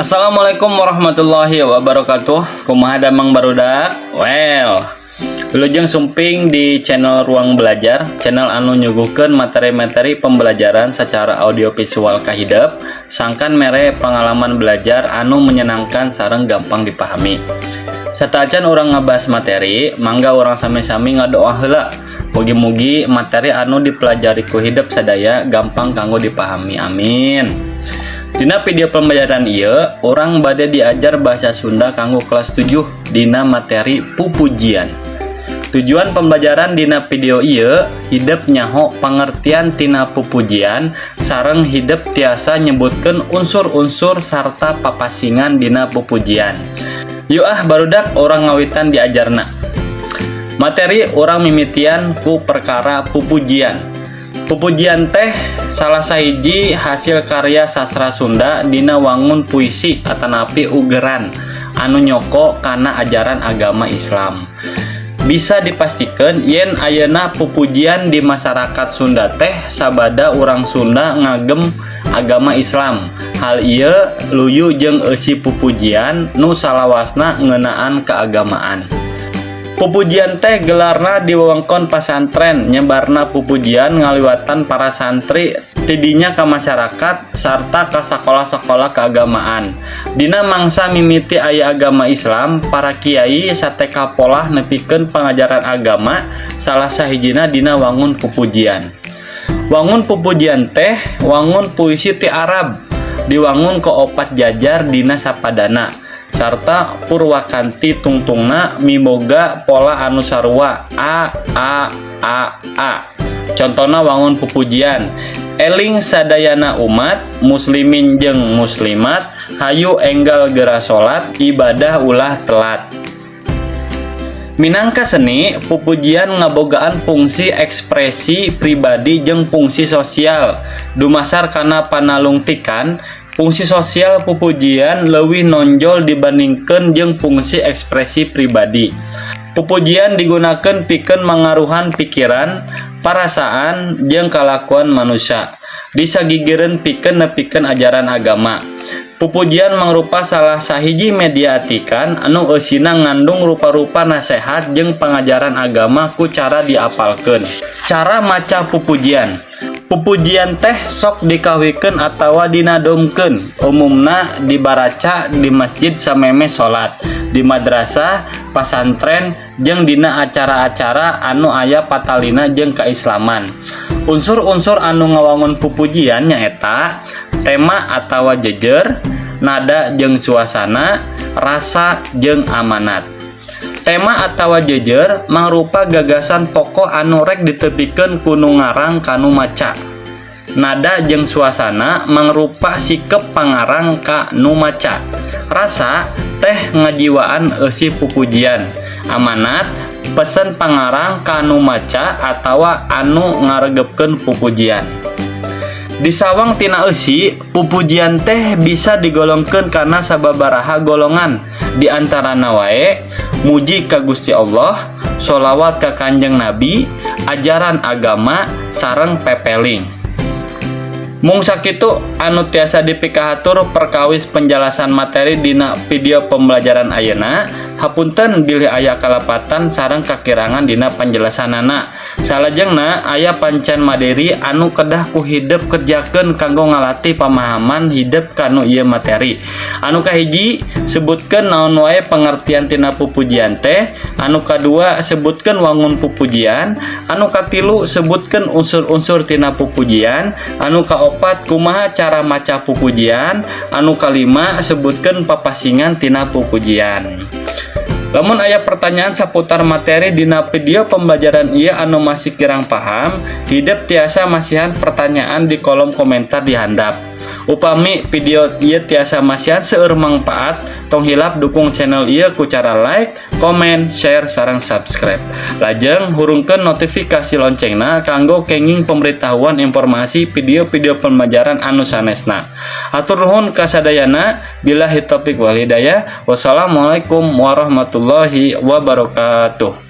Assalamualaikum warahmatullahi wabarakatuh. Kumaha damang, barudak? Well, wilujeng sumping di channel Ruang Belajar, channel anu nyuguhkeun materi-materi pembelajaran secara audiovisual ka hidep, sangkan mere pengalaman belajar anu menyenangkan sareng gampang dipahami. Sateuacan urang ngabahas materi, mangga urang sami-sami ngadoa heula. Mugi-mugi materi anu dipelajari ku hidep sadaya gampang kanggo dipahami. Amin. Dina video pembelajaran ieu, urang bade diajar bahasa Sunda kanggo kelas 7 dina materi pupujian. Tujuan pembelajaran dina video ieu, hidep nyaho pengertian tina pupujian sareng hidep tiasa nyebutkeun unsur-unsur sarta papasingan dina pupujian. Yuk ah, barudak, urang ngawitan diajarna. Materi urang mimitian ku perkara pupujian. Pupujian teh salah sahiji hasil karya sastra Sunda dina wangun puisi atanapi ugeran anu nyoko kana ajaran agama Islam. Bisa dipastikan yen ayeuna pupujian di masyarakat Sunda teh sabada urang Sunda ngagem agama Islam. Hal ieu luyu jeung eusi pupujian nu salawasna ngeunaan keagamaan. Pupujian teh gelarna di wewengkon pasantren, nyebarna pupujian ngaliwatan para santri tidinya ka masyarakat sarta ka sakola-sakola keagamaan. Dina mangsa mimiti aya agama Islam, para kiai sateka polah nepikeun pangajaran agama salah sahijina dina wangun pupujian. Wangun pupujian teh wangun puisi ti Arab, diwangun ku opat jajar dina sapadana sarta purwakanti tungtungna miboga pola anu sarua A A A A. Contohna wangun pupujian: Eling sadayana umat muslimin jeung muslimat, hayu enggal gera salat, ibadah ulah telat. Minangka seni, pupujian ngabogaan fungsi ekspresi pribadi jeung fungsi sosial. Dumasar kana panalungtikan, fungsi sosial pupujian leuwih nonjol dibandingkeun jeung fungsi ekspresi pribadi. Pupujian digunakeun pikeun mangaruhan pikiran, parasaan, jeung kalakuan manusia. Disagigireun pikeun nepikeun ajaran agama. Pupujian mangrupa salah sahiji media atikan anu eusina ngandung rupa-rupa nasehat jeung pangajaran agama ku cara diapalkeun. Cara maca pupujian. Pupujian teh sok dikawihkeun atawa dinadomkeun, umumna dibaraca di masjid samemeh salat, di madrasah, pasantren, jeung dina acara-acara anu aya patalina jeung kaislaman. Unsur-unsur anu ngawangun pupujian nyaeta tema atawa jejer, nada jeung suasana, rasa jeung amanat. Tema atawa jejer mangrupa gagasan pokok anu rek ditepikeun ku nu ngarang ka nu maca. Nada jeung suasana mangrupa sikep pangarang ka nu maca. Rasa teh ngajiwaan eusi pupujian. Amanat pesen pangarang ka nu maca atawa anu ngaregepkeun pupujian. Disawang tina eusi, pupujian teh bisa digolongkeun kana sababaraha golongan, di antarana wae muji ka Gusti Allah, sholawat ka Kanjeng Nabi, ajaran agama, sareng pepeling. Mung sakitu anu tiasa dipikahatur perkawis penjelasan materi dina video pembelajaran ayeuna. Hapunten bilih aya kalepatan sareng kakirangan dina penjelasanana. Salajengna aya pancen materi anu kedah ku hidep kerjakeun kanggo ngalatih pemahaman hidep kanu ieu materi. Anu kahiji, sebutkeun naon wae pengertian tina pupujian teh. Anu kadua, sebutkeun wangun pupujian. Anu katilu, sebutkeun unsur-unsur tina pupujian. Anu kaopat, kumaha cara maca pupujian. Anu kalima, sebutkeun papasingan tina pupujian. Lamun aya pertanyaan saputar materi dina video pembelajaran ieu anu masih kirang paham, hidep tiasa masihan pertanyaan di kolom komentar di handap. Upami video ieu tiasa masihan seueur manfaat, tong hilap dukung channel ieu ku cara like, komen, share, sareng subscribe. Lajeng hurungkeun notifikasi loncengna kanggo kenging pemberitahuan informasi video-video pembelajaran anu sanesna. Hatur nuhun kasadayana, billahi taufik wal hidayah. Wassalamualaikum warahmatullahi wabarakatuh.